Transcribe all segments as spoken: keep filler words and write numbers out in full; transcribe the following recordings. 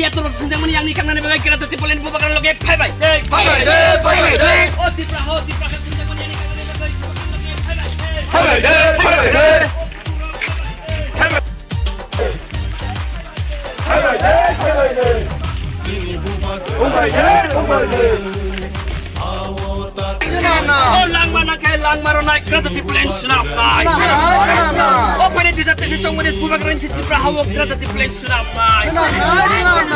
Yatur thunjakmani yangni kangnani bagwi Greater Tipraland Bubagra loge phaibai. Phaibai de, phaibai de. O Tipra ho, Tipra khe thunjakmani yangni kangnani bagwi Bubagra loge phaibai. Phaibai de, phaibai de. Phaibai. Phaibai de, phaibai de. Phaibai de, phaibai de. O langma nangkhe langma rwnai Greater Tipraland swnamnai. O phani dui hajar teis chongmani Bubagrani Tipra hao Greater Tipraland swnamnai.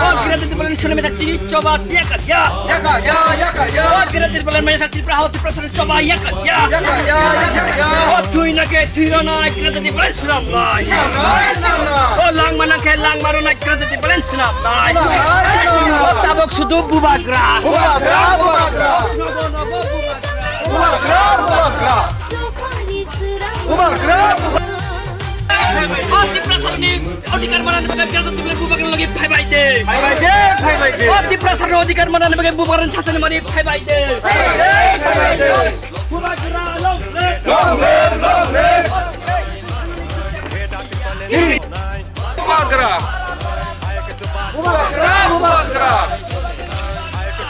O Greater Tipraland swnamnai chini choba yakar ya. O Greater Tipraland maya Tipra hao Tiprasani choba yakar ya. O thui nangkhe thui rwnai Greater Tipraland swnamnai. O langma nangkhe langma rwnai Greater Tipraland swnamnai. O tabok sudu Bubagra. Bubagra, Bubagra. Nogo, nogo, Bubagra. Bubagra, Bubagra. Bubagra, Bubagra. O Tiprasarni odhikar manani bagwi Greater Tipraland Bubagra logi phaibai de. Phaibai de, phaibai de. O Tiprasarni odhikar manani bagwi Bubagrani thasani mani phaibai de. Phaibai de, phaibai de. Bubagra long live. Long live, long live. Bubagra. Bubagra, Bubagra.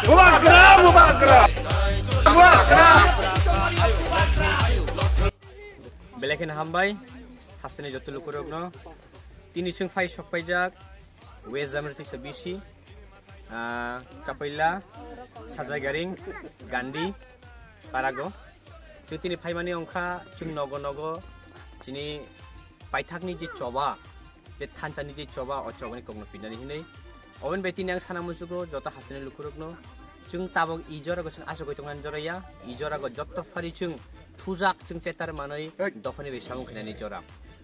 Bubagra, Bubagra. Bubagra. Belai kheno hambai, hasteni joto lukurokno. Tini chwng phai sok paijak, West Jamir tisa bisi, ah, Chapaila, Sajaigaring, Gandhi, Parago. Chwng tini phaimani wngkha, chwng nogo nogo, chini paithakni je choba, je thanchani je choba, o chobani kokno pinani hinwi. Oboni bai tini ang sana muchugo, joto hasteni lukurokno. Chwng tabok i jorago chwng asugwi tongnani jora ya, i jorago joto phari chwng thujak chwng chetar manwi dophani bai samung khainani jora.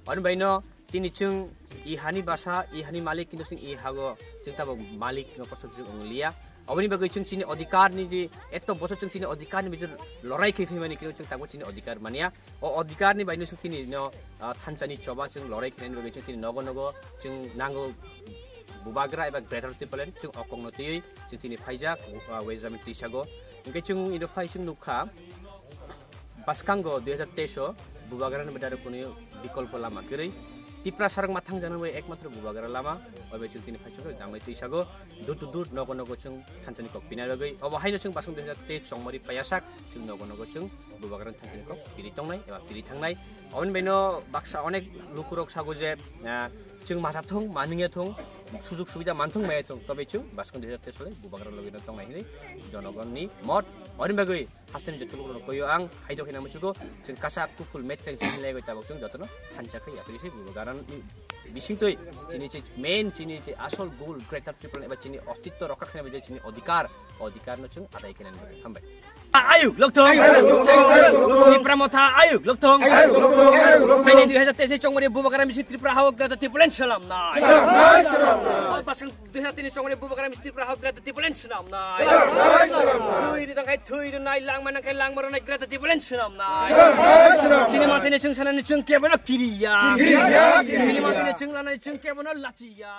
Oni baino tini chwng i hani basa, i hani malik, kintu chwng i hago chwng tabok malik no kosto chwng wng liya. Oboni bagwi chwng chini odhikar ni je eto bosor chwng chini odhikar ni bijor lorai khe phaimani, kintu chwng tabok chini odhikar manya. O odhikar ni baino chwng tini no, ah, thanchani choba chwng lorai khainani bagwi chwng tini nogo nogo chwng nango Bubagra eba Greater Tipraland chwng o kokno twiwi chwng tini phaijak, ah, West Jamir twisago. Hingke chwng ino phai chwng nukha, bwskango dui hajar teis o Bubagrani bedaro kunu bikolpo lama kwrwi. Tiprasarok mathang jana bai ekmatro Bubagra lama, obo chwng tini phaisok jamai twisago, door to door, nogo nogo chwng thanchani kok pinai bagwi. Obo haino chwng bwskango dui hajar teis chongmari payasak, chwng nogo nogo chwng Bubagrani thanchani kok piri tongnai eba piri thangnai. Oboni baino baksa onek lukurok sago je, ah, chwng macha thung, manungya thung, sujug subida manthung maya thung, tobe chwng bwskango dui hajar teis o le Bubagra logino tongnai hinwi jonogonni mot. Oboni bagwi hasteni joto lukurokno koyo ang, haidok hina muchugo, chwng kasak kuful metreng chini laibai tabok chwng jotono thansa khai yapri se Bubagrani bisingtwi chini che main, chini che asol goal Greater Tipraland eba chini ostitto rokha khaina bai je chini odhikar, odhikar no chwng adai khainani bagwi. Hambai. Ayuk lokthong. Tipra Motha ayuk lokthong. Haini dui hajar teis chongmari Bubagra misi Tripura hao Greater Tipraland swnamnai. Swnamnai, swnamnai. O bwskango dui hajar teis chongmari Bubagra misi Tripura hao Greater Tipraland swnamnai. Swnamnai, swnamnai. Thwi rwnai, thwi rwnai, langma nangkhe langma rwnai Greater Tipraland swnamnai. Swnamnai, swnamnai. Chini manthai ni chwng sanani chwng kebono kiriya. Kiriya, kiriya. Chini manthai ni chwng lanani chwng kebono lachiya.